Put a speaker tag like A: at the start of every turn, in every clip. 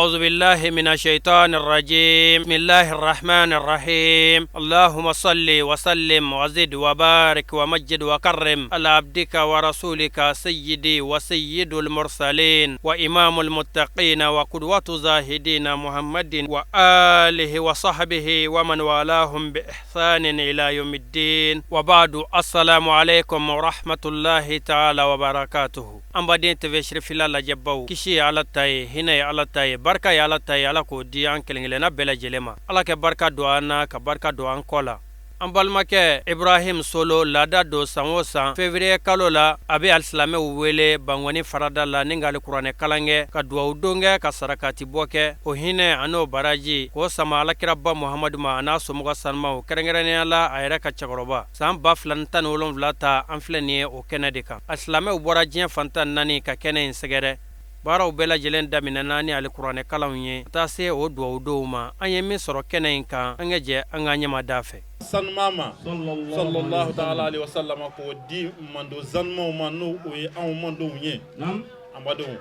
A: أعوذ بالله من الشيطان الرجيم بسم الله الرحمن الرحيم اللهم صل وسلم وزد وبارك ومجد وكرم على عبدك ورسولك سيدي وسيد المرسلين وإمام المتقين وقدوة زاهدين محمد وآله وصحبه ومن والاهم بإحسان إلى يوم الدين وبعد السلام عليكم ورحمة الله تعالى وبركاته An baden TV Sirifila lajɛbaw kisi ye Ala ta ye hinɛ ye Ala ta ye barika ye Ala ta ye Ala k'o di an kelenkelenna bɛɛ lajɛlen ma Ala kɛ barika don an na ka barika don an kɔ la an balimakɛ Ibrahim Solo laada don san o san février kalo la a bɛ alisilamɛw wele Bankɔni farada la ni ka alikuranɛ kalan kɛ ka dugawu don kɛ ka sarakati bɔ kɛ o hinɛ an'o baraji k'o sama alakiraba Muhamadu ma a n'a somɔgɔ sanumaw kɛrɛnkɛrɛnnenya la a yɛrɛ ka cɛkɔrɔba san 2017 ta an filɛ nin ye o kɛnɛ de kan alisilamɛw bɔra diɲɛ fan 14 ka kɛnɛ in sɛgɛrɛ baaraw bɛɛ lajɛlen daminɛna ni alikuranɛ kalanw ye ka taa se o dugawu donw ma an ye min sɔrɔ kɛnɛ in kan an ka jɛ an ka ɲɛma da fɛ
B: sanuma ma sallallahu ta'ala alaihi wasallam k'o di mando sanumaw ma n'o o ye anw mandenw ye an badenw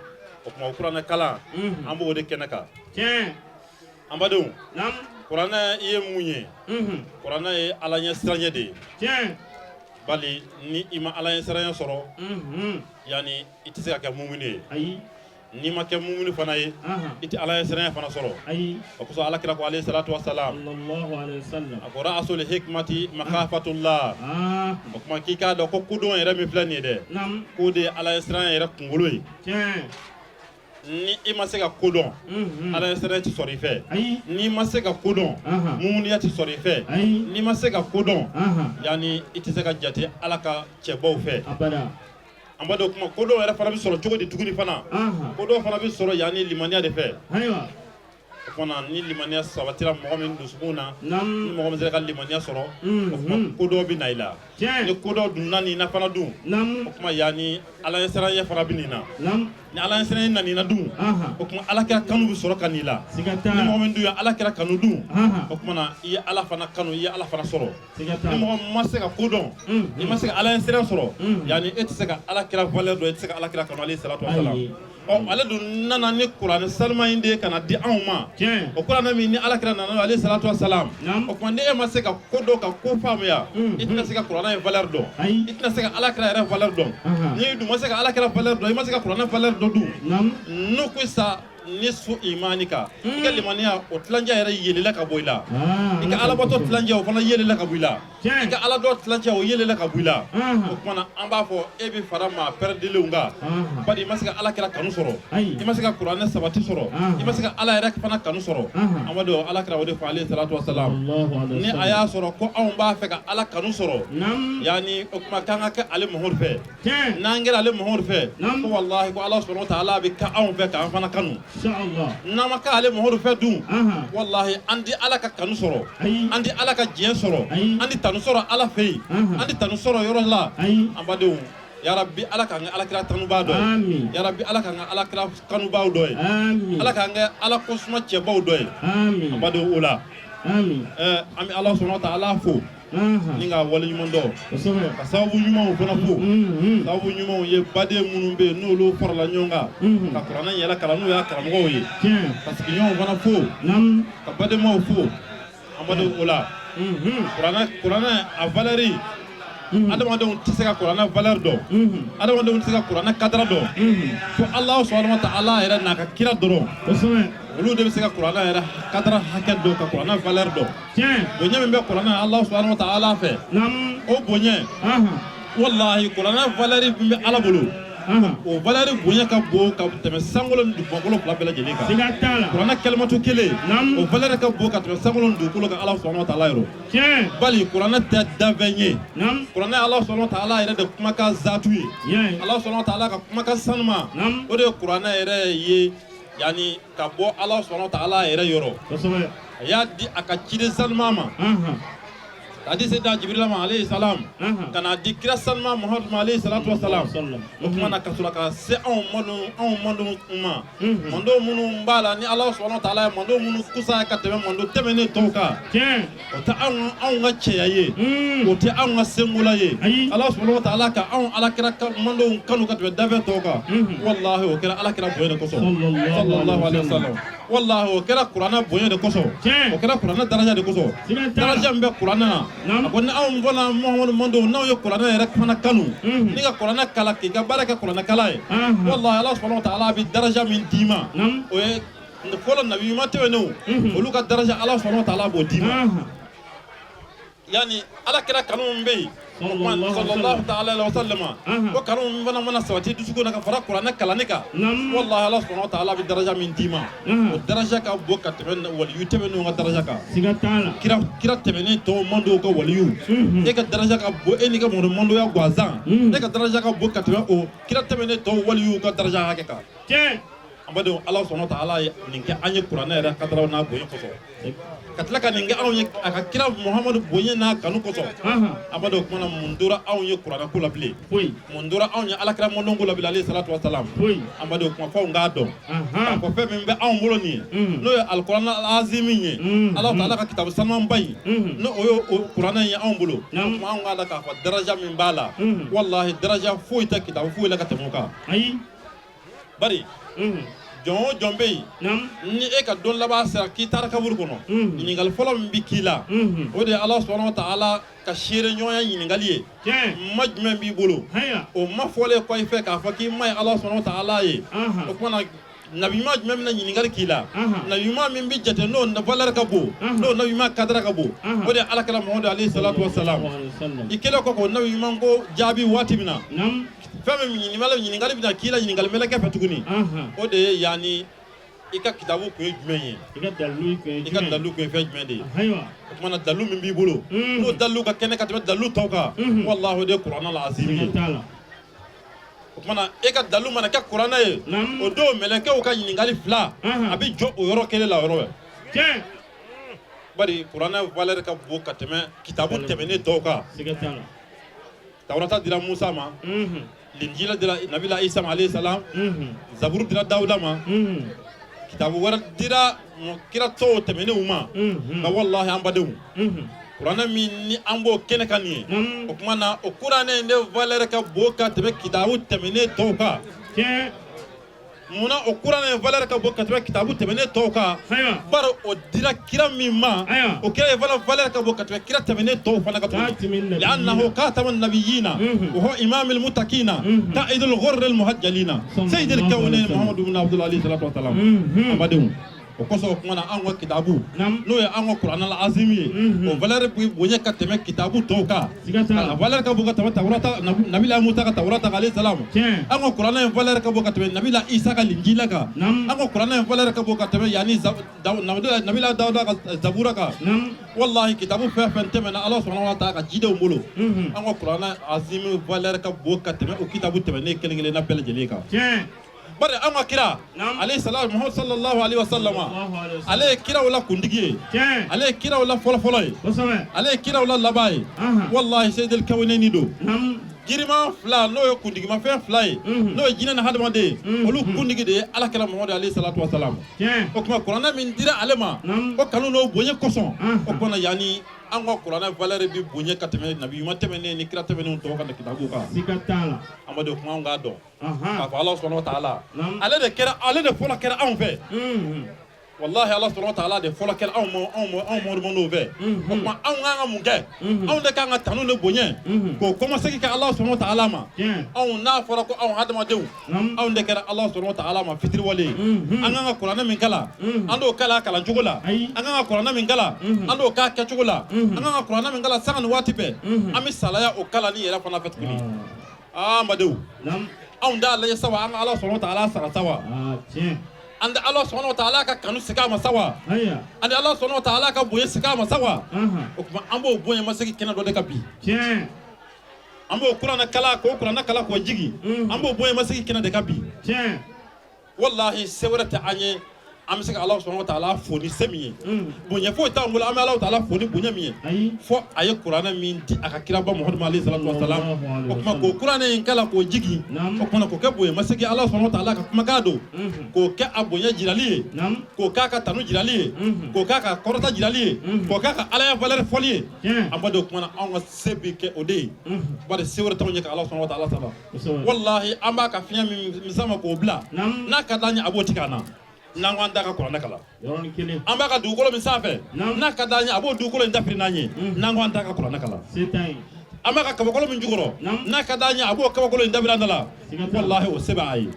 B: o tuma kuranɛ kalan an b'o de kɛnɛ kan an badenw kuranɛ ye mun ye kuranɛ ye ala ɲɛ siranɲɛ de ye bali ni i ma ala ɲɛ siranɲɛ sɔrɔ yani i tɛ se ka kɛ mumuni ye n'i ma kɛ mumuni fana ye i tɛ ala ɲɛ siranɲɛ fana sɔrɔ o kosɔn ala kira ko alayhi salatu wasalam a ko ra'asul hikmati makhafatullah o tuma k'i k'a dɔn ko kodɔn yɛrɛ min filɛ nin ye dɛ k'o de ye ala ɲɛ siranɲɛ yɛrɛ kunkolo ye ni i ma se ka kodɔn ala ɲɛ siranɲɛ tɛ sɔrɔ i fɛ n'i ma se ka kodɔn mumuniya tɛ sɔrɔ i fɛ n'i ma se ka kodɔn yani i tɛ se ka jate ala ka cɛbaw fɛ an b'a dɔn kuma kodɔn yɛrɛ fana bɛ sɔrɔ cogo di tuguni fana kodɔn fana bɛ sɔrɔ yani limaniya de fɛ o fana ni limaniya sabatira mɔgɔ min dusukun na ni mɔgɔ min sera ka limaniya sɔrɔ o tuma kodɔn bɛ na i la ni kodɔn dun nana i la fana dun o tuma yani ala ɲɛ siranɲɛ fana bɛ n'i na ni ala ɲɛ siranɲɛ nana i la dun o tuma ala kira kanu bɛ sɔrɔ ka n'i la ni mɔgɔ min dun ye ala kira kanu dun o tuma na i ye ala fana kanu i ye ala fana sɔrɔ ni mɔgɔ min ma se ka kodɔn i ma se ka ala ɲɛ siran sɔrɔ yani e tɛ se ka ala kira valeur dɔn e tɛ se ka ala kira kanu alayhi salatu wasalam ɔ ale dun nana ni kuranɛ sanuma in de ye ka na di anw ma o kuranɛ min ni ala kira nana alayhi salatu wasalam o tuma ni e ma se ka ko dɔn ka ko faamuya i tɛna se ka kuranɛ in valeur dɔn i tɛna se ka ala kira yɛrɛ valeur dɔn n'i dun ma se ka ala kira valeur dɔn i ma se ka kuranɛ valeur dɔn dun nukusa nisfu imanika i ka limaniya o tilancɛ yɛrɛ yelela ka bɔ i la i ka alabato tilancɛ o fana yelela ka bɔ i la i ka ala dɔn tilancɛ o yelela ka bɔ i la o tuma na an b'a fɔ e bɛ fara maa pɛrɛdilenw kan bari i ma se ka ala kira kanu sɔrɔ i ma se ka kuranɛ sabati sɔrɔ i ma se ka ala yɛrɛ fana kanu sɔrɔ an b'a dɔn ala kira o de fɔ alayhi salatu wasalam ni a y'a sɔrɔ ko anw b'a fɛ ka ala kanu sɔrɔ yani o tuma k'an ka kɛ ale Muhamadu fɛ n'an kɛra ale Muhamadu fɛ ko walahi ko ala subhanahu wa ta'ala bɛ kɛ anw fɛ k'an fana kanu n'an ma kɛ ale Muhamadu fɛ dun walahi an ti ala ka kanu sɔrɔ an ti ala ka diɲɛ sɔrɔ an ti tanu sɔrɔ ala fɛ yen an ti tanu sɔrɔ yɔrɔ la an badenw yarabi ala k'an kɛ alakira tanubaa dɔ ye yarabi ala k'an kɛ alakira kanubaaw dɔ ye ala k'an kɛ ala kosuma cɛbaw dɔ ye an badenw o la an bɛ ala subhanahu wa ta'ala fo ni ka waleɲuman dɔn ka sababu ɲumanw fana fo sababu ɲumanw ye baden minnu bɛ yen n'olu farala ɲɔgɔn kan ka kuranɛ yɛrɛ kalan n'u y'a karamɔgɔw ye ka sigiɲɔgɔnw fana fo ka badenmaw fo an badenw o la kuranɛ a valeur adamadenw tɛ se ka kuranɛ valeur dɔn adamadenw tɛ se ka kuranɛ kadara dɔn fo Alahu subahana wa taala yɛrɛ n'a ka kira dɔrɔn olu de bɛ se ka kuranɛ yɛrɛ kadara hakɛ dɔn ka kuranɛ valeur dɔn bonya min bɛ kuranɛ Alahu subahana wa taala fɛ o bonya walahi kuranɛ valeur min bɛ Ala bolo o valeur bonya ka bon ka tɛmɛ sankolo ni dugukolo fila bɛɛ lajɛlen kan kuranɛ kalimatu kelen o valeur ka bon ka tɛmɛ sankolo ni dugukolo kan Ala subahana wa taala yɔrɔ bali kuranɛ tɛ danfɛn ye kuranɛ Ala subahana wa taala yɛrɛ de kumakan zatu ye Ala subahana wa taala ka kumakan sanuma o de ye kuranɛ yɛrɛ ye yani ka bɔ Ala subahana wa taala yɛrɛ yɔrɔ a y'a di a ka ciden sanuma ma k'a di Seyidina Jibirila ma alayhi salam ka n'a di kira sanuma Muhamadu ma alayhi salatu wa salam o tuma na ka sɔrɔ ka se anw mandenw ma manden minnu b'a la ni Ala subahana wa taala ye manden minnu kusaya ka tɛmɛ manden tɛmɛnen tɔw kan o tɛ anw ka cɛya ye o tɛ anw ka senkola ye Ala subahana wa taala ka anw alakira mandenw kanu ka tɛmɛ danfɛn tɔw kan walahi o kɛra alakira bonya de kosɔn sallallahu alaihi wasallam. Wallahi, o kɛra kuranɛ bonya de kosɔn, o kɛra kuranɛ daraja de kosɔn, daraja min bɛ kuranɛ na. A ko ni anw fana Muhamadu mandenw, n'aw ye kuranɛ yɛrɛ fana kanu, ni ka kuranɛ kalan, k'i ka baara kɛ kuranɛ kalan ye, wallahi, Ala subhanahu wa ta'ala bɛ daraja min d'i ma, o ye fɔlɔ nabi ɲuman tɛmɛnenw olu ka daraja, Ala subhanahu wa ta'ala b'o d'i ma. Yani Ala kira kanu min bɛ yen, sallallahu ta'ala alaihi wa sallam, o kanu min fana mana sabati dusukun na ka fara kuranɛ kalanni kan, wallahi, Ala subhanahu wa ta'ala bɛ daraja min d'i ma, o daraja ka bon ka tɛmɛ waliyu tɛmɛnenw ka daraja kan.
C: Siga t'a la.
B: Kira tɛmɛnen tɔw mandow ka waliyu, e ka daraja ka bon, e n'i ka mɔgɔ mandoya gansan, e ka daraja ka bon ka tɛmɛ o kira tɛmɛnen tɔw waliyu ka daraja hakɛ kan. An badenw, Ala subhanahu wa ta'ala ye nin kɛ an ye kuranɛ yɛrɛ kadaraw n'a bonya kosɔn, ka tila ka nin kɛ anw ye a ka kira Muhamadu bonya n'a kanu kosɔn. An badenw, kumana mun tora anw ye kuranɛ ko la bilen? Mun tora anw ye Ala kira mɔndɔn ko la bilen, alayhi salatu wa salam? An badenw, kuma f'anw k'a dɔn k'a fɔ fɛn min bɛ anw bolo nin ye, n'o ye alikuranɛ azimi ye, Ala ta'ala ka kitabu sanumanba in, n'o o ye o kuranɛ ye anw bolo, kuma anw k'a dɔn k'a fɔ daraja min b'a la, wallahi, daraja foyi tɛ kitabu foyi la ka tɛmɛ o kan. Bari jɔn o jɔn bɛ yen, ni e ka don laban sera k'i taara kaburu kɔnɔ, ɲininkali fɔlɔ min bɛ k'i la, o de ye Ala subhanahu wa ta'ala ka seere ɲɔgɔnya ɲininkali ye. Ma jumɛn b'i bolo? O ma fɔlen kɔ i fɛ k'a fɔ k'i ma ye Ala subhanahu wa ta'ala ye, o tuma na nabi ɲuman jumɛn bɛna ɲininkali k'i la? Nabi ɲuman min bɛ jate n'o valeur ka bon, n'o nabi ɲuman kadara ka bon, o de ye Ala kira Muhamadu alayhi salatu wa salam. I kɛlen kɔ k'o nabi ɲuman ko jaabi waati min na, fɛn min ɲininkali bɛna k'i la ɲininkali mɛlɛkɛ fɛ tuguni, o de ye yanni i ka kitabu kun ye jumɛn ye,
C: i ka dalilu kun ye
B: i ka dalilu kun ye fɛn jumɛn de ye? O tuma na dalilu min b'i bolo, n'o dalilu ka kɛnɛ ka tɛmɛ dalilu tɔw kan, wallahi, o de ye kuranɛ la azimi ye. O tuma na e ka dalilu mana kɛ kuranɛ ye, o don mɛlɛkɛw ka ɲininkali fila a bɛ jɔ o yɔrɔ kelen la, o yɔrɔ bɛɛ. Bari kuranɛ valeur ka bon ka tɛmɛ kitabu tɛmɛnen tɔw kan. Tawurata dira Musa ma, Linjila dira Nabila Isa ma alayhi salam, Zaburu dira Dawuda ma, kitabu wɛrɛ dira kira tɔw tɛmɛnenw ma. Nka wallahi, an badenw, kuranɛ min ni an b'o kɛnɛ kan nin ye, o tuma na o kuranɛ in de valeur ka bon ka tɛmɛ kitabu tɛmɛnen tɔw kan. Munna o kuranɛ in valeur ka bon ka tɛmɛ kitabu tɛmɛnen tɔw kan? Bari o dira kira min ma, o kira in fana valeur ka bon ka tɛmɛ kira tɛmɛnen tɔw fana kan tuguni. Li'annahu khatamun nabiyina wa huwa imamul muttaqina qa'idul ghurril muhajjalina sayyidil kawnayn Muhammadu ibn Abdullah alayhi salatu wa salam. An badenw, o kosɔn o kuma na anw ka kitabu, n'o ye an ka kuranɛ la azimi ye, o valeur bɛ bonya ka tɛmɛ kitabu tɔw kan. A valeur ka bon ka tɛmɛ Tawurata, Nabila Musa ka Tawurata kan alayhi salam. An ka kuranɛ in valeur ka bon ka tɛmɛ Nabila Isa ka Linjila kan. An ka kuranɛ in valeur ka bon ka tɛmɛ yanni Nabila Dawuda ka Zabura kan. Wallahi, kitabu fɛn fɛn tɛmɛna Ala subhanahu wa ta'ala ka jidenw bolo, an ka kuranɛ azimi valeur ka bon ka tɛmɛ o kitabu tɛmɛnen kelen kelenna bɛɛ lajɛlen kan. Bari an ka kira alayhi salam, Muhammad sallallahu alaihi wa sallam, ale ye kiraw la kuntigi ye, ale ye kiraw la fɔlɔfɔlɔ ye, ale ye kiraw la laban ye. Wallahi, sayyidil kawnayni don. Jiriman fila, n'o ye kuntigimafɛn fila ye, n'o ye jinɛ ni hadamaden ye, olu kuntigi de ye Ala kira Muhamadu alayhi salatu wa salam. O tuma kuranɛ min dira ale ma, o kanu n'o bonya kosɔn, o tuma yanni an ka kuranɛ valeur bɛ bonya ka tɛmɛ nabi ɲuman tɛmɛnen ni kira tɛmɛnenw tɔw ka kitabu kan.
C: Siga t'a la.
B: An b'a dɔn kuma, anw k'a dɔn k'a fɔ Ala subhanahu wa ta'ala, ale de kɛra, ale de fɔlɔ kɛra anw fɛ. Wallahi, Ala subhanahu wa ta'ala de fɔlɔ kɛra anw ma, anw ma, anw mɔrimɔndow fɛ. O tuma anw kan ka mun kɛ? Anw de kan ka tanu de bonya k'o kɔmasegin kɛ Ala subhanahu wa ta'ala ma. Anw n'a fɔra ko anw hadamadenw, anw de kɛra Ala subhanahu wa ta'ala ma fitiriwale ye. An kan ka kuranɛ min kalan, an t'o kalan a kalancogo la. An kan ka kuranɛ min kalan, an t'o k'a kɛcogo la. An kan ka kuranɛ min kalan sanga ni waati bɛɛ, an bɛ salaya o kalanni yɛrɛ fana fɛ tuguni. Aa, n badenw, anw t'a lajɛ sa wa, an ka Ala subhanahu wa ta'ala sara sa wa? An tɛ Ala subhanahu wa ta'ala ka kanu segin a ma sa wa? An tɛ Ala subhanahu wa ta'ala ka bonya segin a ma sa wa? O tuma an b'o bonya masegin kɛnɛ dɔ de kan bi. An b'o kuranɛ kalan, k'o kuranɛ kalan k'o jigin, an b'o bonya masegin kɛnɛ de kan bi. Wallahi, se wɛrɛ tɛ an ye an bɛ se ka Ala subhanahu wa ta'ala fo ni se min ye. Bonya foyi t'an bolo an bɛ Ala ta'ala fo ni bonya min ye, fo a ye kuranɛ min di a ka kiraba Muhamadu alayhi salatu wa salam. O tuma k'o kuranɛ in kalan k'o jigin, o tuma k'o kɛ bonya masegin Ala subhanahu wa ta'ala ka kumakan don, k'o kɛ a bonya jirali ye, k'o k'a ka tanu jirali ye, k'o k'a ka kɔrɔta jirali ye, k'o k'a ka Alaya valeur fɔli ye. An b'a dɔn o tuma na anw ka se bɛ kɛ o de ye, bari se wɛrɛ t'anw ye ka Ala subhanahu wa ta'ala sara. Wallahi, an b'a ka fiɲɛ min sama k'o bila, n'a ka d'an ye a b'o tigɛ an na. N'an ko an t'a ka kuranɛ kalan, an b'a ka dugukolo min sanfɛ, n'a ka d'an ye, a b'o dugukolo in dafiri n'an ye. N'an ko an t'a ka kuranɛ kalan, an b'a ka kabakolo min jukɔrɔ, n'a ka d'an ye, a b'o kabakolo in dafiri an da la. Walahi, o se b'a ye.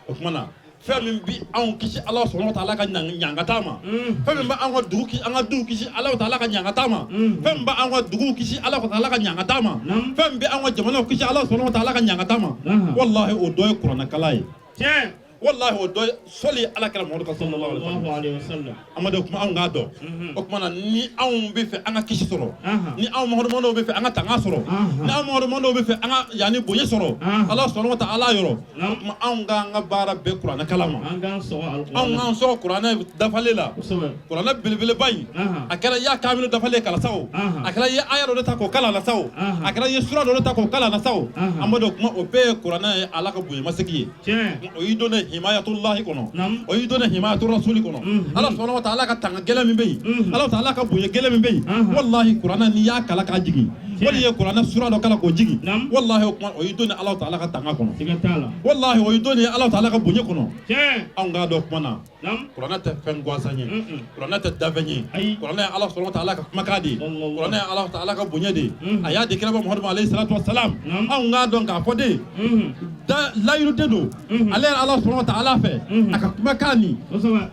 B: O tuma na, fɛn min bi anw kisi Ala subhanahu wa ta'ala ka ɲangata ma, fɛn min bɛ an ka dugu kisi, an ka duw kisi Ala ta'ala ka ɲangata ma, fɛn min bɛ an ka duguw kisi Ala ta'ala ka ɲangata ma, fɛn min bɛ an ka jamanaw kisi Ala subhanahu wa ta'ala ka ɲangata ma, walahi, o dɔ ye kuranɛkalan ye. Walahi, o dɔ ye sɔli Ala kira Muhamadu kan sallallahu alaihi wasallam. Amadu, kuma anw k'a dɔn. O tuma na, ni anw bɛ fɛ an ka kisi sɔrɔ, ni anw Muhamadu bɛ fɛ an ka tanga sɔrɔ, ni anw Muhamadu bɛ fɛ an ka yanni bonya sɔrɔ Ala subhanahu wa ta'ala yɔrɔ, o tuma anw k'an ka baara bɛɛ kuranɛ kalan ma. Anw k'an sɔgɔ kuranɛ dafalen la, kuranɛ belebeleba in. A kɛra i y'a kaamil dafalen kalan sa o, a kɛra i ye aya dɔ de ta k'o kalan la sa o, a kɛra i ye sura dɔ de ta k'o kalan la sa o, Amadu, kuma o bɛɛ ye kuranɛ ye, Ala ka bonyamasegin ye. O y'i donnen himayatullahi kɔnɔ, o y'i donnen himayatu rasuli kɔnɔ. Ala subhanahu wa ta'ala ka tanga gɛlɛn min bɛ yen, Ala ta'ala ka bonya gɛlɛn min bɛ yen, walahi, kuranɛ n'i y'a kalan k'a jigin, wali ye kuranɛ sura dɔ kalan k'o jigin, walahi, o kuma o y'i donnen Ala ta'ala ka tanga kɔnɔ, walahi, o y'i donnen Ala ta'ala ka bonya kɔnɔ. Anw k'a dɔn kuma na, kuranɛ tɛ fɛn gansan ye, kuranɛ tɛ dafɛn ye, kuranɛ ye Ala subhanahu wa ta'ala ka kumakan de ye, kuranɛ ye Ala ta'ala ka bonya de ye, a y'a di kiraba Muhamadu alayhi salatu wa salam. Anw k'a dɔn k'a fɔ de layiru de don ale yɛrɛ Ala subhanahu wa ta'ala fɛ, a ka kumakan nin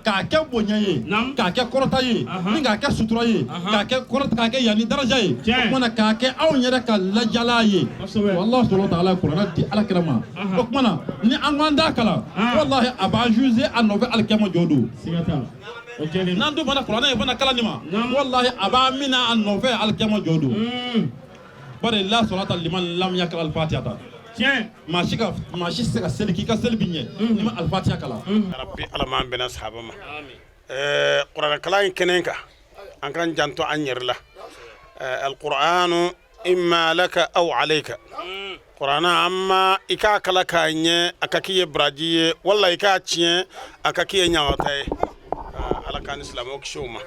B: k'a kɛ bonya ye, k'a kɛ kɔrɔta ye, ni k'a kɛ sutura ye, k'a kɛ kɔrɔta, k'a kɛ yanni daraja ye, o tuma na k'a kɛ anw yɛrɛ ka lajala ye. Wallahu subhanahu wa ta'ala kuranɛ di Ala kira ma. O tuma na, ni an ko an t'a kalan, walahi, a b'an juger a nɔfɛ alikiyama jɔ don. N'an dun fana kuranɛ in fana kalan nin ma, walahi, a b'an minɛ a nɔfɛ alikiyama jɔ don. Bari la salata liman lam yakra al-fatihata. Maa si tɛ se ka seli k'i ka seli bi ɲɛ n'i ma alifatiya kalan.
D: Rabbi, Ala m'an bɛnna sahaba ma. Kuranɛkalan in kɛnɛ kan, an k'an janto an yɛrɛ la. Alqur'anu imma laka aw alayka. Kuranɛ, an ma i k'a kala k'a ɲɛ, a ka k'i ye baraji ye, wala i k'a tiɲɛ, a ka k'i ye ɲangata ye. Ala k'an ni silamɛw kisi o ma.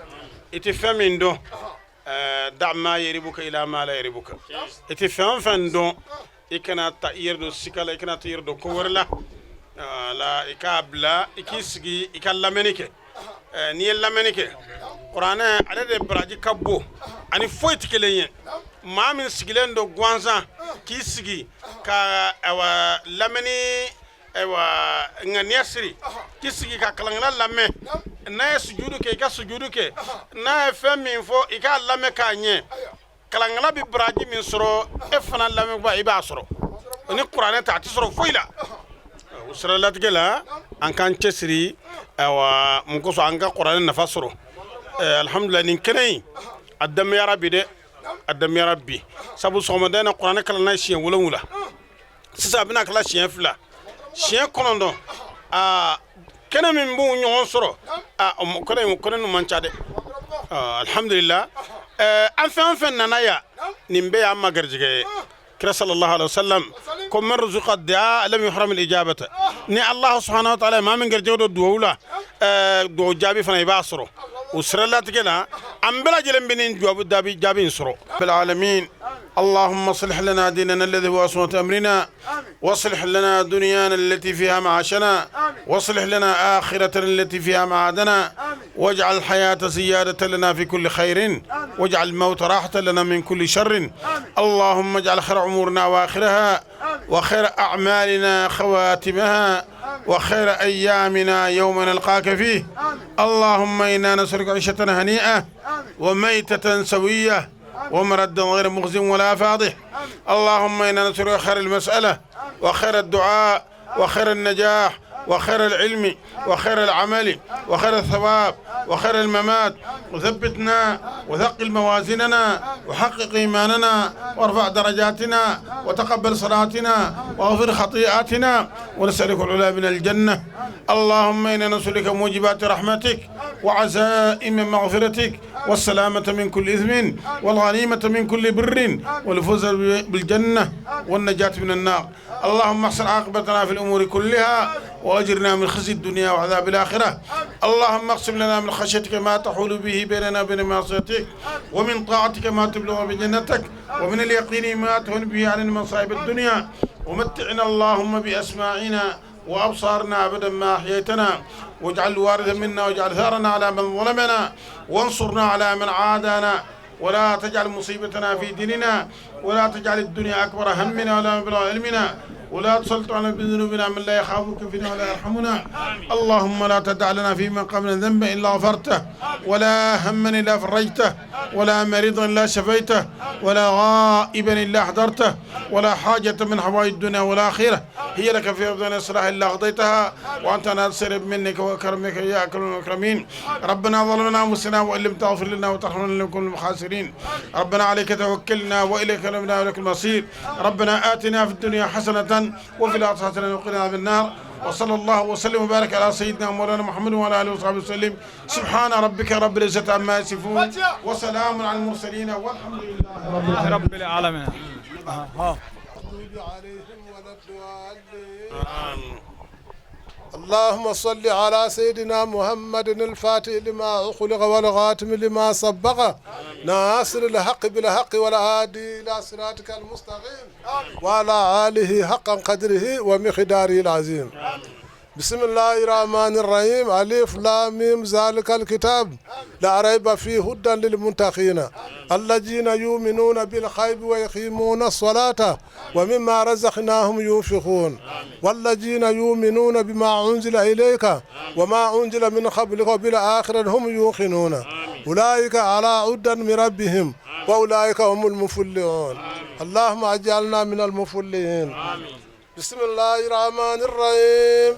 D: I tɛ fɛn min dɔn, da ma yeribuka ila ma la yeribuka. I tɛ fɛn o fɛn dɔn, i kana ta i yɛrɛ don sika la, i kana ta i yɛrɛ don ko wɛrɛ la. La, i k'a bila, i k'i sigi, i ka lamɛnni kɛ. N'i ye lamɛnni kɛ, kuranɛ ale de baraji ka bon ani foyi tɛ kelen ye. Maa min sigilen don gansan k'i sigi ka ayiwa lamɛnni, ayiwa ŋaniya siri k'i sigi ka kalankɛla lamɛn, n'a ye sujudu kɛ, i ka sujudu kɛ, n'a ye fɛn min fɔ, i k'a lamɛn k'a ɲɛ, kalankɛla bɛ baraji min sɔrɔ, e fana lamɛnba, i b'a sɔrɔ. Ni kuranɛ ta, a tɛ sɔrɔ foyi la. O siralatigɛ la, an k'an cɛsiri, ayiwa, mun kosɔn an ka kuranɛ nafa sɔrɔ. Alhamdulilayi, nin kɛnɛ in a damiyara bi dɛ, a damiyara bi, sabu sɔgɔmada in na kuranɛ kalanna siɲɛ 7, sisan a bɛna kala siɲɛ 2, siɲɛ 9. Aa, kɛnɛ min b'u ɲɔgɔn sɔrɔ, aa, kɛnɛ ninnu man ca dɛ. Alhamdulilah, an fɛn o fɛn nana yan, nin bɛɛ y'an ma garijɛgɛ ye. Kira sallallahu alaihi wasallam ko man ruzuqa du'a lam yuhram al ijabata. Ni Allah subhanahu wa ta'ala maa min garijɛgɛ don duwawu la, duwawu jaabi fana i b'a sɔrɔ. O siralatigɛ la, an bɛɛ lajɛlen bɛ nin duwawu jaabi in sɔrɔ. Bil alamin. اللهم اصلح لنا ديننا الذي هو عصمة أمرنا، واصلح لنا دنيانا التي فيها معاشنا، واصلح لنا آخرتنا التي فيها معادنا، واجعل الحياة زيادة لنا في كل خير، واجعل الموت راحة لنا من كل شر. اللهم اجعل خير أمورنا وآخرها، وخير أعمالنا خواتمها، وخير أيامنا يوم نلقاك فيه. اللهم إنا نسألك عيشة هنيئة، وميتة سوية، ومردا غير مخزٍ ولا فاضح. اللهم إنا نسألك خير المسألة، وخير الدعاء، وخير النجاح، وخير العلم، وخير العمل، وخير الثواب، وخير الممات. وثبتنا، وثقل موازيننا، وحقق إيماننا، وارفع درجاتنا، وتقبل صلاتنا، واغفر خطيئاتنا، ونسألك العلا من الجنة. اللهم إنا نسألك موجبات رحمتك، وعزائم مغفرتك، والسلامة من كل إثم، والغنيمة من كل بر، والفوز بالجنة، والنجاة من النار. اللهم احسن عاقبتنا في الأمور كلها، وأجرنا من خزي الدنيا وعذاب الآخرة. اللهم اقسم لنا من خشيتك ما تحول به بيننا وبين معصيتك، ومن طاعتك ما تبلغ بجنتك، ومن اليقين ما تهون به علينا مصائب الدنيا. ومتعنا اللهم بأسماعنا وأبصارنا أبدا ما أحييتنا، واجعل الوارث منا، واجعل ثارنا على من ظلمنا، وانصرنا على من عادانا، ولا تجعل مصيبتنا في ديننا، ولا تجعل الدنيا أكبر همنا ولا مبلغ علمنا، ولا تسلط علينا بذنوبنا من لا يخافك فينا ولا يرحمنا. اللهم لا تدع لنا في مقامنا ذنبا إلا غفرته، ولا هما إلا فرجته، ولا مريضا إلا شفيته، ولا غائبا إلا حضرته، ولا حاجة من حوائج الدنيا والآخرة هي لك في أرضنا صلاح إلا قضيتها، وأنت ناصر بمنك وكرمك يا أكرم الأكرمين. ربنا ظلمنا أنفسنا وإن لم تغفر لنا وترحمنا لنكن من الخاسرين. ربنا عليك توكلنا وإليك أنبنا وإليك المصير. ربنا آتنا في الدنيا حسنة وفي الآخرة حسنة وقنا عذاب النار. وصلى الله وسلم وبارك على سيدنا مولانا محمد وعلى آله وصحبه وسلم. سبحان ربك رب العزة عما يصفون، وسلام على المرسلين، والحمد لله
E: رب العالمين.
F: اللهم صل على سيدنا محمد الفاتح لما أخلق والخاتم لما سبق، ناصر الحق بالحق والهادي إلى صراطك المستقيم، وعلى آله حق قدره ومقداره العظيم. بسم الله الرحمن الرحيم. ألف لام ميم ذلك الكتاب لا ريب فيه هدى للمتقين الذين يؤمنون بالغيب ويقيمون الصلاة ومما رزقناهم ينفقون والذين يؤمنون بما أنزل إليك وما أنزل من قبلك وبالآخرة هم يوقنون أولئك على هدى من ربهم وأولئك هم المفلحون. اللهم اجعلنا من المفلحين. بسم الله الرحمن الرحيم.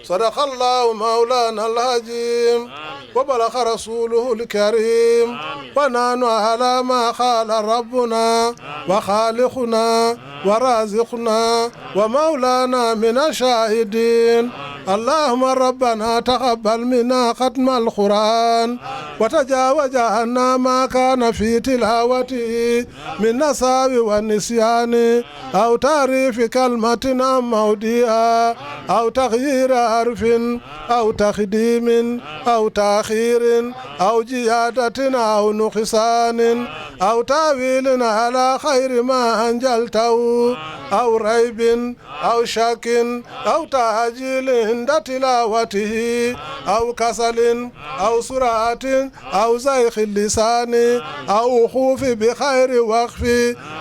F: صدق الله مولانا العظيم وبلغ رسوله الكريم. ونحن على ما قال ربنا وخالقنا ورازقنا ومولانا من الشاهدين. اللهم ربنا تقبل منا ختم القرآن وتجاوز عنا ما كان في تلاوته من نصاب والنسيان أو تعريف كلمة أو موضيها أو تغيير حرف أو تقديم أو تأخير أو زيادة أو نقصان أو تأويل على خير ما أنزلته أو ريب أو شك أو تعجيل عند تلاوته أو كسل أو سرعة أو زيغ اللسان أو خوف بخير وقف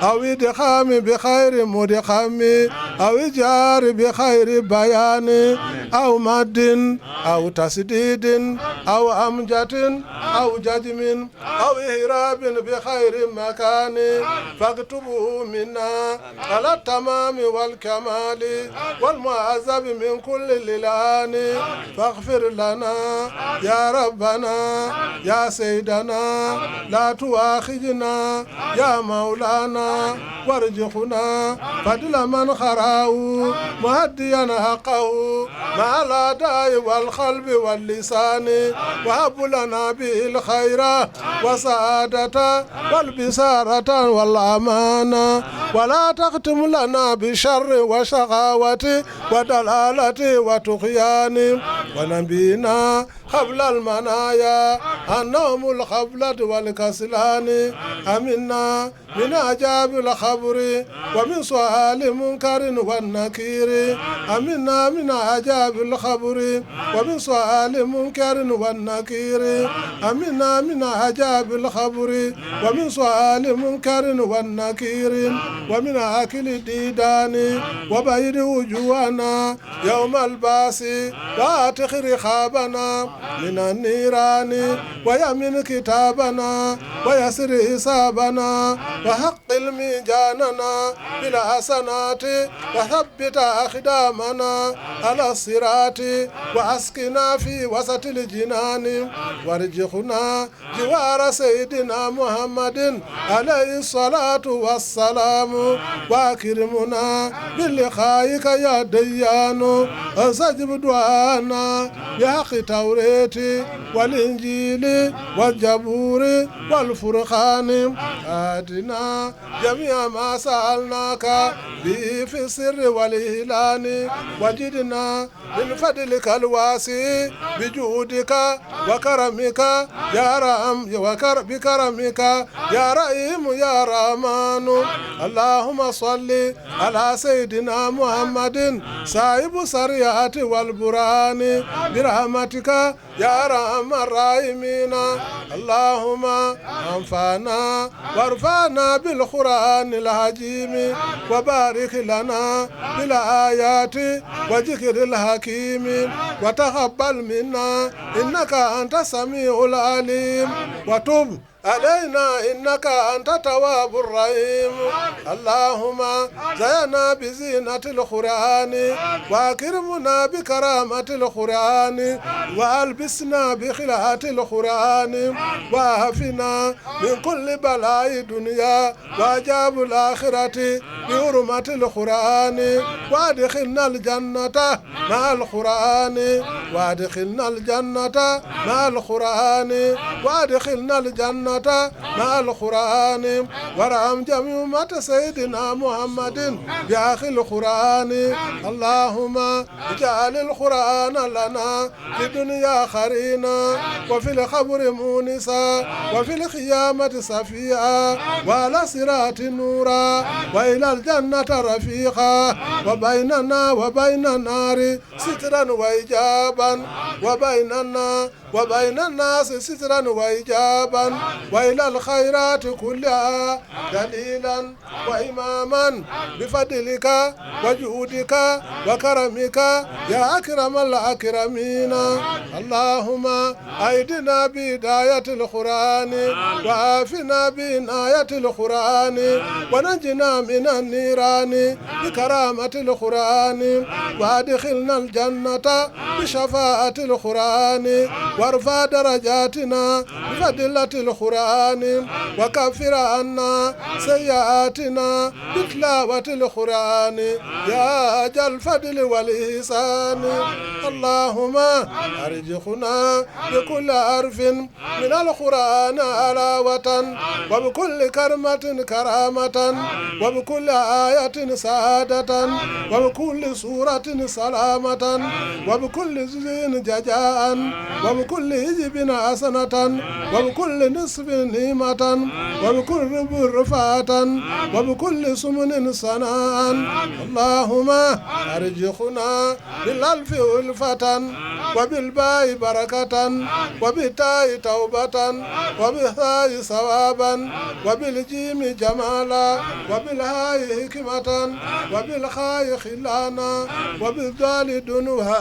F: أو إدغام بخير مدغم أو إجار بخير بيان أو مد أو تسديد أو أمجة أو ججم أو إهراب بخير مكان فاكتبه منا على التمام والكمال والمعذب من كل للآن. فاغفر لنا يا ربنا يا سيدنا لا تؤاخذنا يا مولانا وارزقنا فضل من خراه مهديا حقه مع الأداء والقلب واللسان وهب لنا به الخير والسعادة والبصارة والأمانة ولا تختم لنا بشر وشقاوة ودلالة وطغيان. ونبينا قبل المنايا النوم الخفلة والكسلان. أمنا من عجاب الخبر ومن سؤال منكر والنكير. أمنا من عجاب الخبر ومن سؤال منكر والنكير. أمنا من عجاب الخبر ومن سؤال منكر والنكير ومن أكل الديدان وبيد وجوهنا يوم الباس وآتخ رقابنا من النيران ويمن كتابنا ويسر حسابنا وحق ميزاننا بالحسنات وثبت أقدامنا على الصراط وأسكنا في وسط الجنان وارزقنا جوار سيدنا محمد عليه الصلاة والسلام وأكرمنا بلقائك يا ديان. استجب دعانا بحق توريد التوراة والإنجيل والزبور والفرقان. آتنا جميع ما سألناك به في السر والإعلان، وجدنا من فضلك الواسع بجودك وكرمك يا رحم بكرمك يا رحيم يا رحمن. اللهم صل على سيدنا محمد صاحب السريعة والبرهان برحمتك يا أرحم الراحمين. اللهم انفعنا وارفعنا بالقرآن الحكيم، وبارك لنا بالآيات وذكر الحكيم، وتقبل منا إنك أنت السميع العليم، وتب علينا إنك أنت التواب الرحيم. اللهم زينا بزينة القرآن، وأكرمنا بكرامة القرآن، وألبسنا بخلعة القرآن، وعافنا من كل بلاء الدنيا وعذاب الآخرة بحرمة القرآن، وأدخلنا الجنة مع القرآن، وأدخلنا الجنة مع القرآن، وأدخلنا الجنة مع القرآن، وارحم جميع أمة سيدنا محمد بأخي القرآن. اللهم اجعل القرآن لنا في الدنيا خرينا، وفي القبر مونسا، وفي القيامة صفيا، وعلى صراط نورا، وإلى الجنة رفيقا، وبيننا وبين النار سترا وإجابا، وبيننا وبين الناس سترا وإجابا، وإلى الخيرات كلها دليلا وإماما، بفضلك وجودك وكرمك يا أكرم الأكرمين. اللهم أيدنا بداية القرآن، وعافنا بعناية القرآن، ونجنا من النيران بكرامة القرآن، وأدخلنا الجنة بشفاعة القرآن، وارفع درجاتنا بفضلة القرآن، وكفر عنا سيئاتنا بتلاوة القرآن يا ذا الفضل والإحسان. اللهم أرزقنا بكل حرف من القرآن علاوة، وبكل كلمة كرامة، وبكل آية سعادة، وبكل سورة سلامة، وبكل جزء جزاء، وبكل حزب حسنة، وبكل نصف نعمة، وبكل ربع رفعة، وبكل سمن صناء. اللهم أرزقنا بالألف ألفة، وبالباء بركة، وبالتاء توبة، وبالثاء ثوابا، وبالجيم جمالا، وبالهاء حكمة، وبالخاء خلانا، وبالدال دنوا،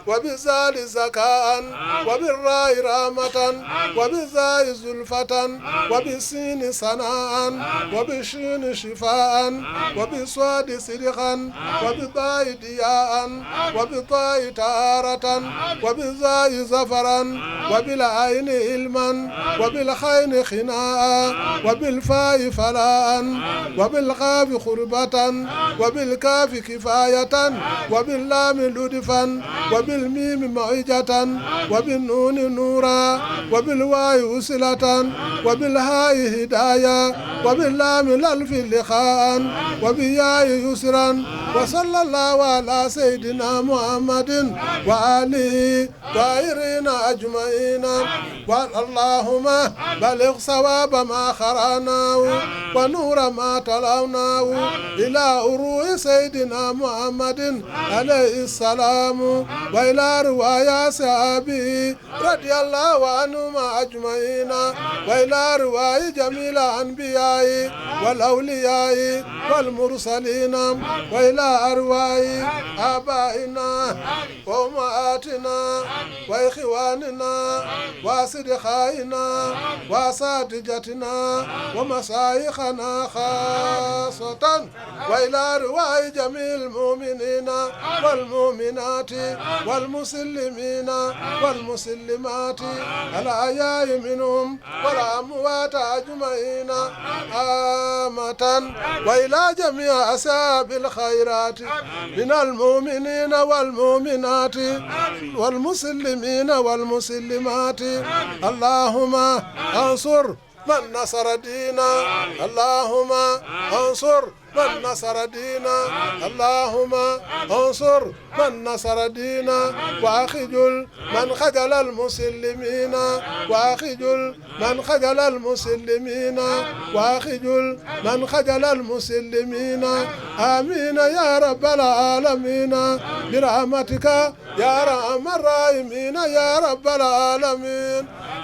F: وبالزال زكاء، وبالراء رحمة، وبالزاء زلفة، وبالسين صناء، وبالشين شفاء، وبالصاد صدقا، وبالضاء ضياء، وبالطاء طهارة، وبالزاء زفرا، وبالعين علما، وبالخين خناء، وبالفاء فلاء، وبالقاف قربة، وبالكاف كفاية، وباللام لطفا، وبالميم معجة، وبالنون نورا، وبالواو وصلة، وبالهاء هداية، وباللام الألف لقاء، وبالياء يسرا. وصلى الله على سيدنا محمد وآله طاهرين أجمعين. اللهم بلغ صواب ما قرأناه ونور ما تلوناه إلى روح سيدنا محمد عليه السلام، وإلى رواية صحابه رضي الله عنهم أجمعين، وإلى رواية جميع الأنبياء والأولياء والمرسلين، وإلى أرواح آبائنا وأمهاتنا وإخواننا وأصدقائنا وأساتذتنا ومشايخنا خاصة، وإلى أرواح جميع المؤمنين والمؤمنات والمسلمين والمسلمات الأحياء منهم والأموات أجمعين آمة، وإلى جميع أصحاب الخيرات من المؤمنين والمؤمنات والمسلمين المسلمين والمسلمات. اللهم انصر من نصر دينا. اللهم انصر من نصر دينا. اللهم انصر من نصر دينا. واخجل من خجل المسلمين. واخجل من خجل المسلمين. واخجل من خجل المسلمين. آمين يا رب العالمين برحمتك يا أرحم الراحمين يا رب العالمين.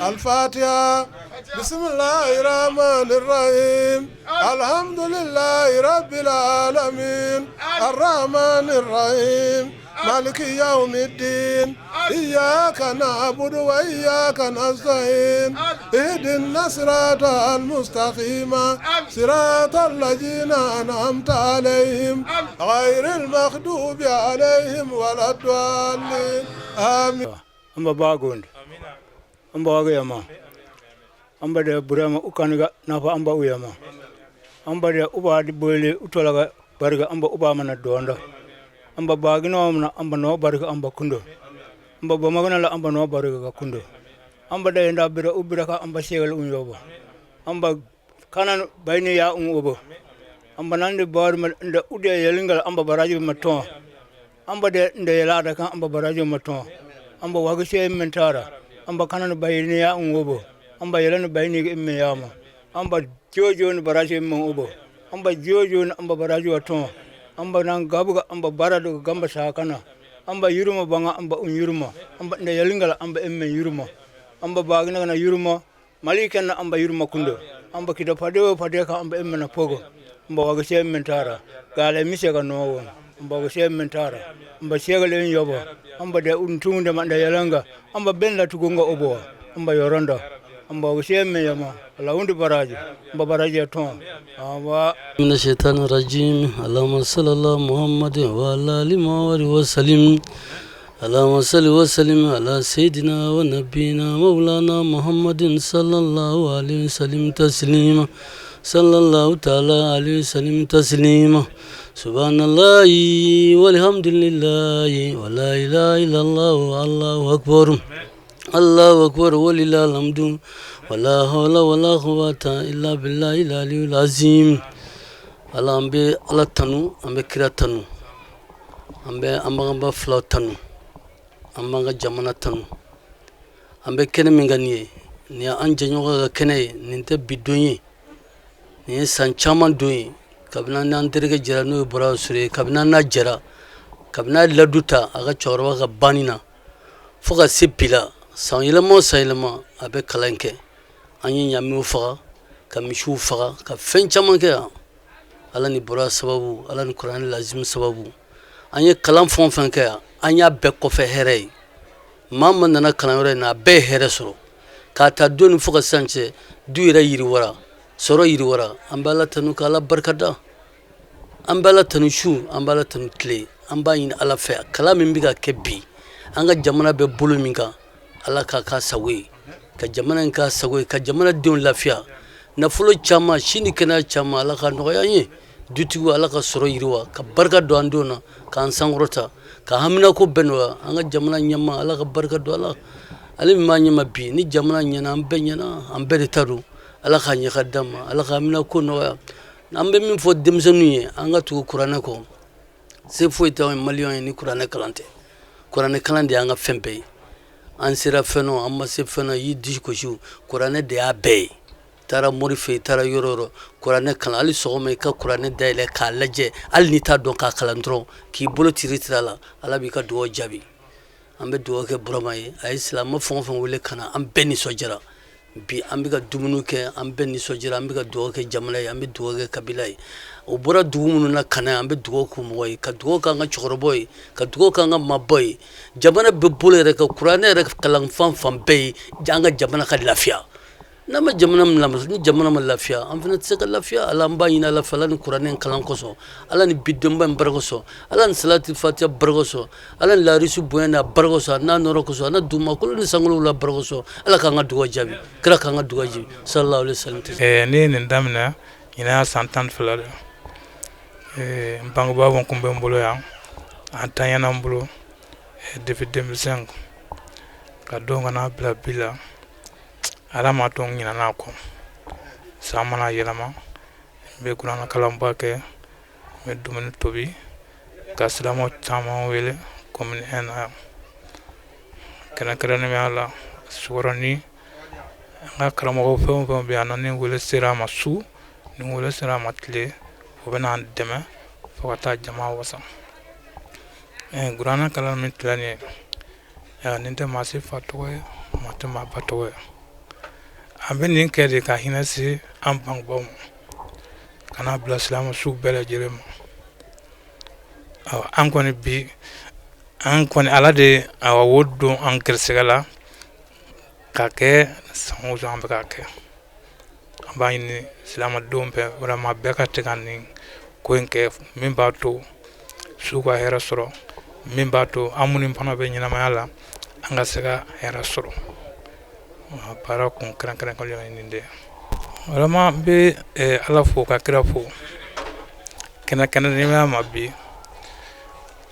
F: الفاتحة. بسم الله الرحمن الرحيم. الحمد لله رب العالمين. الرحمن الرحيم. مالك يوم الدين. إياك نعبد وإياك نستعين. اهدنا الصراط المستقيم. صراط الذين أنعمت عليهم غير المغضوب عليهم ولا الضالين. آمين.
E: Amba bagondi amba wagayama amba da burama ukaniga nafa amba uyama amba da uba di bole utolaga barga amba uba mana donda amba bagino mana amba no barga amba kundo amba bomagana la amba no barga ka kundo amba da enda bira ubira ka amba segal un yobo amba kanan bayni ya un obo amba nande bar ma nda ude yelingal amba baraji ma ton amba de nda yelada kan amba baraji ma ton amba wagise men tara amba kanan bayni ya un obo amba yelano bayni imme yama amba jojo no baraji men obo amba jojo no amba baraji wa ton amba nan gabuga amba barado gamba sakana amba yuruma banga amba un yuruma amba nda yelingala amba emme yuruma amba bagina na yuruma malikan na amba yuruma kundo amba kida pade pade ka amba emme na pogo amba wagise men tara gale mise ka nowo amba wagise men tara amba segal en yobo amba de un tunde ma nda yelanga amba benla tugonga obo amba yoronda amba wagise men yama ala wundu baraji amba baraji ton amba
G: من الشيطان الرجيم. اللهم صل على محمد وعلى آله وسلم. اللهم صل وسلم على سيدنا ونبينا مولانا محمد صلى الله عليه وسلم تسليما. صلى الله تعالى عليه وسلم تسليما. سبحان الله والحمد لله ولا إله إلا الله والله أكبر الله أكبر ولله الحمد ولا حول ولا قوة إلا بالله العلي العظيم. Ala an bɛ Ala tanu, an bɛ kira tanu, an bɛ an bangebaa filaw tanu, an b'an ka jamana tanu. An bɛ kɛnɛ min kan nin ye, nin ye an jɛɲɔgɔn ka kɛnɛ ye, nin tɛ bi don ye, nin ye san caman don ye. Kabini an n'an terikɛ jɛra n'o ye Bɔra Sure ye, kabini an n'a jɛra, kabini a ye ladu ta a ka cɛkɔrɔba ka banni na fo ka se bi la, san yɛlɛma o san yɛlɛma a bɛ kalan kɛ. An ye ɲaamiw faga, ka misiw faga, ka fɛn caman kɛ yan. Ala ni Bɔra sababu, Ala ni kuranɛ lazim sababu. An ye kalan fɛn o fɛn kɛ yan, an y'a bɛɛ kɔfɛ hɛrɛ ye. Maa min nana kalanyɔrɔ in na, a bɛɛ ye hɛrɛ sɔrɔ. K'a ta don ni fo ka sisan cɛ, du yɛrɛ yiriwara, sɔrɔ yiriwara. An bɛ Ala tanu ka Ala barikada. An bɛ Ala tanu su, an bɛ Ala tanu tile. An b'a ɲini Ala fɛ, kalan min bɛ ka kɛ bi, an ka jamana bɛ bolo min kan, Ala k'a k'a sago ye, ka jamana in k'a sago ye, ka jamanadenw lafiya. Nafolo caman, si ni kɛnɛya caman, Ala ka nɔgɔya an ye. Dutigiw, Ala ka sɔrɔ yiriwa, ka barika don an denw na, k'an sankɔrɔta, ka haminako bɛɛ nɔgɔya. An ka jamana ɲɛmaa, Ala ka barika don a la. Ale min b'an ɲɛma bi, ni jamana ɲɛna, an bɛɛ ɲɛna, an bɛɛ de ta don. Ala k'a ɲɛ ka d'an ma, Ala ka haminako nɔgɔya. An bɛ min fɔ denmisɛnninw ye, an ka tugu kuranɛ kɔ. Se foyi t'anw ye maliyɛnw ye ni kuranɛ kalan tɛ. Kuranɛ kalan de y'an ka fɛn bɛɛ ye. An sera fɛn o, an ma se fɛn o, y'i disi gosi, kuranɛ de y'a bɛɛ ye. Taara mori fɛ, i taara yɔrɔ o yɔrɔ, kuranɛ kalan. Hali sɔgɔma i ka kuranɛ dayɛlɛ k'a lajɛ, hali n'i t'a dɔn k'a kalan dɔrɔn, k'i bolo tiri tiri a la, Ala b'i ka dugawu jaabi. An bɛ dugawu kɛ Burama ye. A ye silamɛ fɛn o fɛn wele ka na, an bɛɛ nisɔndiyara. Bi an bɛ ka dumuni kɛ, an bɛɛ nisɔndiyara. An bɛ ka dugawu kɛ jamana ye, an bɛ dugawu kɛ kabila ye. O bɔra dugu minnu na ka na yan, an bɛ dugawu k'u mɔgɔ ye, ka dugawu k'an ka cɛkɔrɔbaw ye, ka dugawu k'an ka maabaw ye. Jamana bɛ bolo yɛrɛ ka kuranɛ yɛrɛ kalan fan fan bɛɛ ye, an ka jamana ka lafiya. N'an ma jamana min lamɛn, ni jamana ma lafiya, an fana tɛ se ka lafiya. Ala, an b'a ɲini Ala fɛ, Ala ni kuranɛ in kalan kosɔn, Ala ni bidonba in barika kosɔn, Ala ni salati fatiya barika kosɔn, Ala ni larisu bonya n'a barika kosɔn, n'a nɔrɔ kosɔn, n'a dugumakolo ni sankolo la barika kosɔn, Ala k'an ka dugawu jaabi. Kira k'an ka dugawu jaabi. Sallallahu alaihi wasallam.
H: Ne ye nin daminɛ ɲinan y'a san 12 de. N bangebaaw kun bɛ n bolo yan, a tanyana n bolo depuis 2005. Ka don ka n'a bila bi la, Ala m'a to n ɲinɛna a kɔ. San mana yɛlɛma, n bɛ kuranɛ kalanba kɛ, n bɛ dumuni tobi ka silamɛw caman wele commune 1 na yan. Kɛrɛnkɛrɛnnenya la, Sukɔrɔni, an ka karamɔgɔ fɛn o fɛn bɛ yan nɔ, ni wele sera a ma su, ni wele sera a ma tile, o bɛ n'an dɛmɛ fo ka taa jama wasa. Kuranɛ kalan min filɛ nin ye, nin tɛ maa si fa tɔgɔ ye, maa tɛ maa ba tɔgɔ ye. An bɛ nin kɛ de ka hinɛ se an bangebaaw ma, ka n'a bila silamɛ su bɛɛ lajɛlen ma. An kɔni bi, an kɔni Ala de wo don an gɛrɛsɛgɛ la ka kɛ san o san an bɛ k'a kɛ. An b'a ɲini silamɛdenw fɛ vraiment bɛɛ ka se ka nin ko in kɛ, min b'a to su ka hɛrɛ sɔrɔ, min b'a to an minnu fana bɛ ɲɛnamaya la, an ka se ka hɛrɛ sɔrɔ. Baara kun kɛrɛnkɛrɛn ye nin de ye. Vraiment n bɛ Ala fo ka kira fo kɛnɛ kɛnɛya ma bi.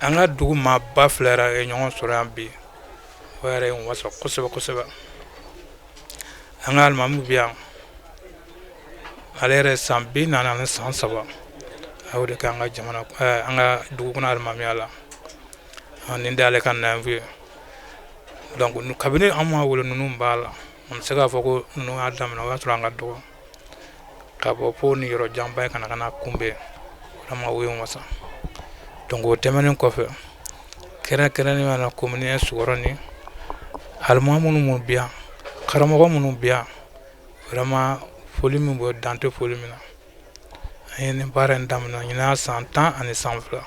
H: An ka dugu maaba fila yɛrɛ ye ɲɔgɔn sɔrɔ yan bi, o yɛrɛ ye n wasa kosɛbɛ kosɛbɛ. An ka alimamu bɛ yan, ale yɛrɛ san 43 a y'o de kɛ an ka jamana, an ka dugu kɔnɔ alimamiya la. Nin de y'ale ka nafu ye. Donc kabini an ma wolo, ninnu b'a la. An bɛ se k'a fɔ ko ninnu y'a daminɛ, o y'a sɔrɔ an ka dɔgɔ ka bɔ fo ni yɔrɔ janba ye ka na ka na kunbɛn, vraiment o ye n wasa. Donc o tɛmɛnen kɔfɛ, kɛrɛnkɛrɛnnenya la, commune Sukɔrɔni alimamu minnu bɛ yan, karamɔgɔ minnu bɛ yan, vraiment foli min bɔ, dan tɛ foli min na. An ye nin baara in daminɛ ɲinan san 12.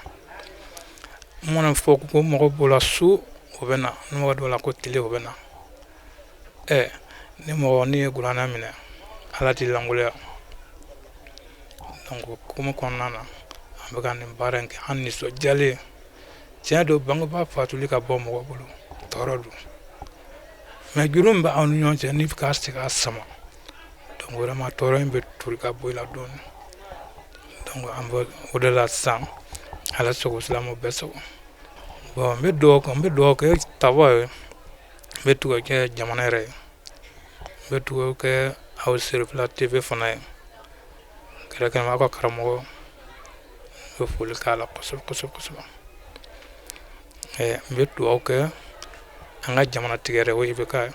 H: N mana fɔ ko mɔgɔ bɔra su, o bɛ na, ni mɔgɔ dɔw la ko tile, o bɛ na. Ɛ ni mɔgɔ n'i ye kuranɛ minɛ, Ala t'i lankoloya. Donc hukumu kɔnɔna na, an bɛ ka nin baara in kɛ an nisɔndiyalen. Tiɲɛ don, bangebaa fatuli ka bɔ mɔgɔ bolo, tɔɔrɔ don, mais juru min bɛ aw ni ɲɔgɔn cɛ, n'i bɛ k'a segin a sama, donc vraiment tɔɔrɔ in bɛ toli ka bɔ i la dɔɔnin. Donc an bɛ o de la sisan. Ala sago, silamɛw bɛɛ sago. Bon, n bɛ dugawu kɛ, n bɛ dugawu kɛ taba ye, n bɛ dugawu kɛ jamana yɛrɛ ye, n bɛ dugawu kɛ aw Serifila TV fana ye, kɛrɛnkɛrɛnnenya aw ka karamɔgɔ, n bɛ foli k'a la kosɛbɛ kosɛbɛ kosɛbɛ. N bɛ dugawu kɛ an ka jamanatigi yɛrɛ, o ye IBK ye. An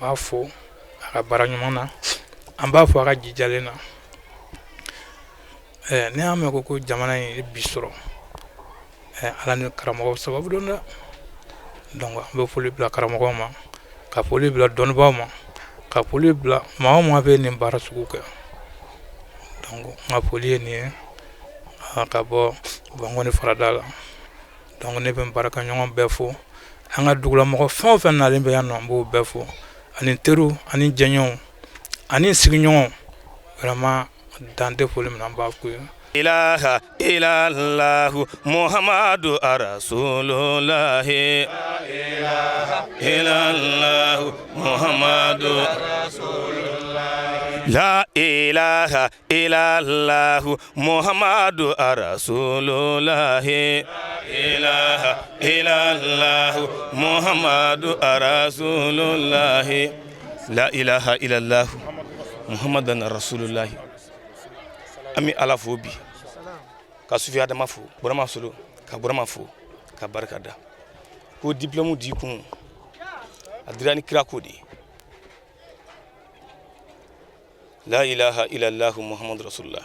H: b'a fo a ka baara ɲuman na, an b'a fo a ka jijalen na. N'i y'a mɛn ko jamana in ye bi sɔrɔ, Ala ni karamɔgɔ sababu don dɛ. Donc an bɛ foli bila karamɔgɔw ma, ka foli bila dɔnnibaaw ma, ka foli bila maa o maa bɛ nin baara sugu kɛ. Donc n ka foli ye nin ye ka bɔ Bankoni farada la. Donc ne bɛ n baarakɛɲɔgɔn bɛɛ fo, an ka dugulamɔgɔ fɛn o fɛn nalen bɛ yan nɔ, n b'o bɛɛ fo, ani teriw ani jɛɲɔgɔnw ani sigiɲɔgɔnw. Vraiment dan tɛ foli min na, an b'a f'u ye.
I: Ilaha illallahu Muhammadu Rasulullahi, ilaha illallahu Muhammadu Rasulullah, la ilaha illallahu Muhammadu Rasulullahi, ilaha illallahu Muhammadu Rasulullahi, la ilaha illallah Muhammadan Rasulullahi. An bɛ Ala fo bi ka Sufi Adama fo, Burama Solo ka Burama fo ka barika da ko diplôme di kun a dira ni kira ko de ye. La ilaha illallah Muhammadu Rasulullah,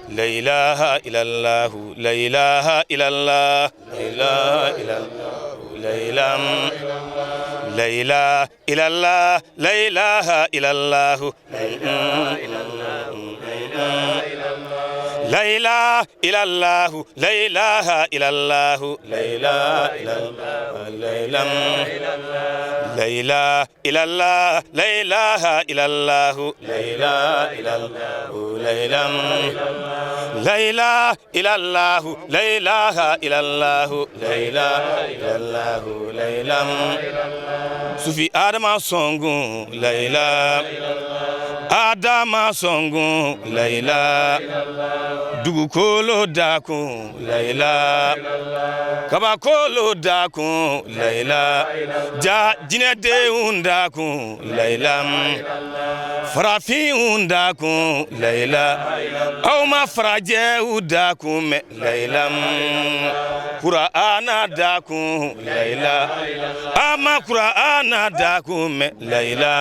I: la ilaha illallah, la ilaha illallah, la ilaha illallah, la ilaha, la ilaha illallah, la ilaha illallah, la ilaha illallah, la ilaha illallah, la ilaha illallah, la ilaha illallah, la ilaha illallah, la ilaha illallah, la ilaha illallah, la ilaha, la ilaha illallah, la ilaha illallah, la ilaha illallah, la ilaha. Sufi Adama Songun Layila Adama Songun Layila dugukolo dakun Layila kabakolo dakun Layila ja jinɛdenw dakun Layila farafinw dakun Layila aw ma farajɛw dakun mɛn Layila Kurana dakun Layila a ma Kurana dakun mɛn Layila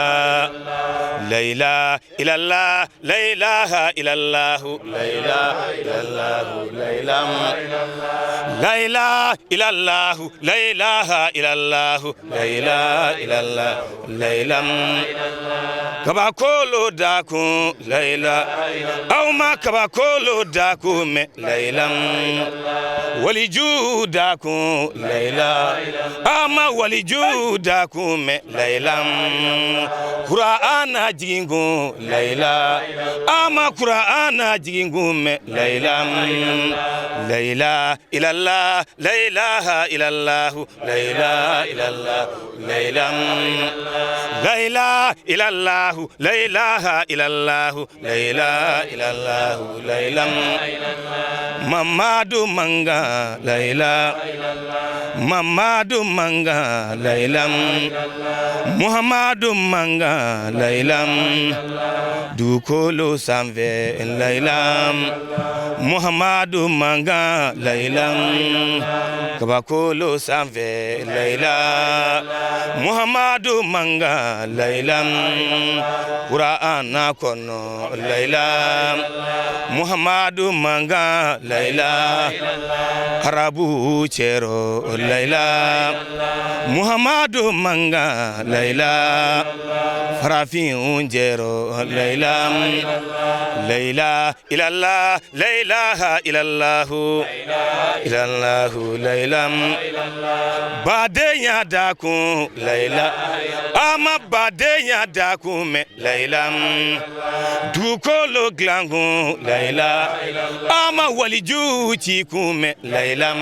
I: Layila ilala Layilaha ilalahu Layila ilalahu Layila Layila ilalahu Layilaha ilalahu Layila ilala Layila kabakolo dakun Layila aw ma kabakolo dakun mɛn Layila waliju dakun Layila aw ma waliju dakun mɛn Layila Kurana jigin kun Layila aw ma Kurana jigin kun mɛn Layila Layila ilala Layilaha ilalahu Layila ilala Layila Layila ilalahu Layilaha ilalahu Layila ilalahu Layila Mamadu Manga Layila Mamadu Manga Layila Muhammadu Manga Layila dugukolo sanfɛ Layila Muhammadu Manga Layila kabakolo sanfɛ Layila Muhammadu Manga Layila Kurana kɔnɔ Layila Muhammadu Manga Layila Arabu cɛrɔ Layila Muhammadu Manga Layila farafinw jɛrɔ Layila Layila ilala Layilaha ilalahu ilalahu Layila badenya dakun Layila a ma badenya dakun mɛn Layila dugukolo dilankun Layila a ma waliju ci kun mɛn Layila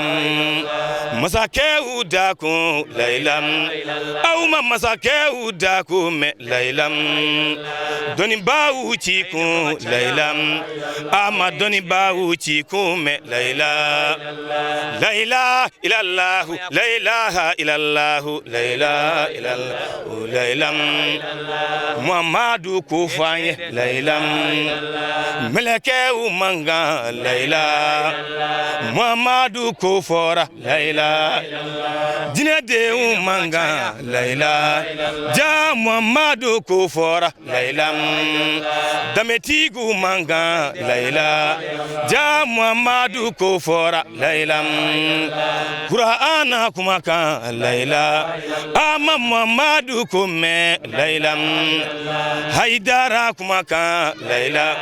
I: masakɛw dakun Layila aw ma masakɛw dakun mɛn Layila dɔnnibaaw ci kun Layila a ma dɔnnibaaw ci kun mɛn Layila Layila ilalahu Layilaha ilalahu Layila ilalahu Layila Muhammadu ko fɔ an ye Layila mɛlɛkɛw mankan Layila Muhammadu ko fɔra Layila jinɛdenw mankan Layila ja Muhammadu ko fɔra Layila danbetigiw mankan Layila ja Muhammadu ko fɔra Layila Kurana kumakan Layila a ma Muhammadu ko mɛn Layila Hayidara kumakan Layila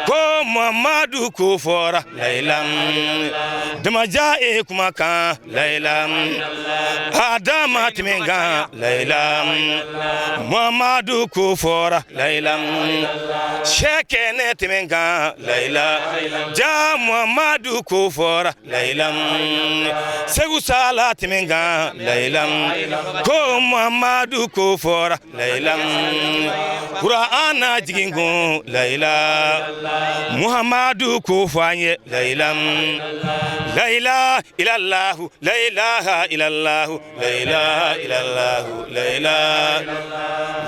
I: ko Muhammadu ko fɔra Layila Damaja e kumakan Layila Adama tɛmɛ kan Layila Muhammadu ko fɔra Layila Sɛkɛnɛ tɛmɛ kan Layila ja Muhammadu ko fɔra Layila Segu Sala tɛmɛ kan Layila ko Muhammadu ko fɔra Layila Kurana jigin kun Layila Muhammadu ko fɔ an ye Layila Layila ilalahu Layilaha ilalahu Layila ilalahu Layila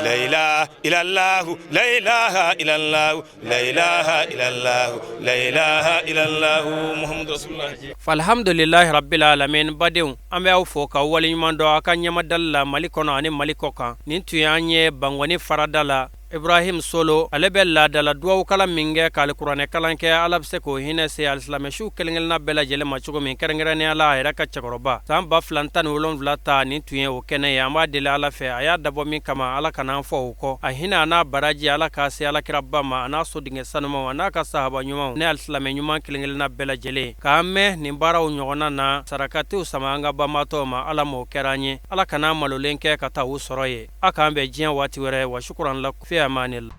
I: Layila ilalahu Layilaha ilalahu Layilaha ilalahu Layilaha ilalahu Muhammadu Rasulullah.
A: Alhamdulilahi rabbil alamin badenw an bɛ aw fo ka waleɲuman dɔn aw ka ɲɛmadali la Mali kɔnɔ ani Mali kɔ kan. Nin tun y'an ye Bangɔni farada la. Ibrahim Solo ale bɛ laadala duwawukala min kɛ k'alikuranɛ kalan kɛ Ala bɛ se k'o hinɛ se alisilamɛsiw kelen-kelenna bɛɛ lajɛlen ma cogo min kɛrɛnkɛrɛnnenya la a yɛrɛ ka cɛkɔrɔba san 2017 ta nin tun ye o kɛnɛ ye. An b'a deli Ala fɛ a y'a dabɔ min kama Ala kana an fɔ o kɔ. A hinɛ a n'a baraji Ala k'a se alakiraba ma a n'a sodenkɛ sanumaw a n'a ka sahaba ɲumanw ne alisilamɛ ɲuman kelen-kelenna bɛɛ lajɛlen k'an mɛn nin baaraw ɲɔgɔnna na sarakatiw sama an ka banbaatɔw ma. Ala m'o kɛra an ye. Ala kana malolen kɛ ka taa u sɔrɔ ye. A k'an bɛn diɲɛ waati wɛrɛ. Wa shukran lakum fi amanillah.